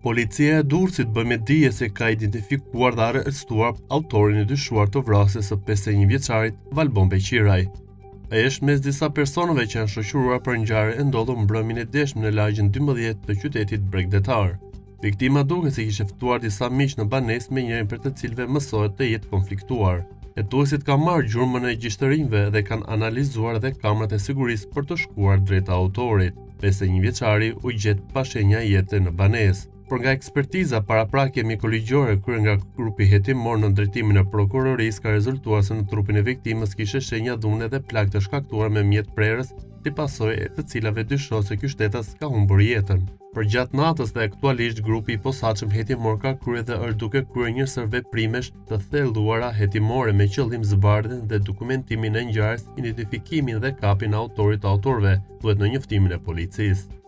Policia e Durrësit bën me dije se ka identifikuar dhe arrestuar autorin e dyshuar të vrasjes së 51 vjeçarit Valbon Beqiraj. Ai është mes disa personave që janë shoqëruar për ngjarjen e ndodhur mbrëmjen e djeshme në lagjen 12 të qytetit bregdetar. Viktima duket se kishte ftuar disa miq në banesë me njërin prej të cilëve mësohet të jetë konfliktuar. Hetuesit kanë marrë gjurmën e gishtërinjve dhe kanë analizuar edhe kamerat e sigurisë për të shkuar drejt autorit. 51 vjeçari u gjet pa shenja jete në banesë. Por nga ekspertiza paraprake mjekoligjore kryer nga grupi hetimor nën drejtimin e prokurorisë ka rezultuar se në trupin e viktimës kishte shenja dhune dhe plagë të shkaktuara me mjet prerës, si pasojë e të cilave dyshohet se ky shtetas ka humbur jetën. Përgjatë natës dhe aktualisht grupi i posaçëm hetimor ka kryer dhe është duke kryer një sërë veprimesh të thelluara hetimore me qëllim zbardhjen dhe dokumentimin e ngjarjes, identifikimin dhe kapjen e autorit autorëve, thuhet në njoftimin e policisë.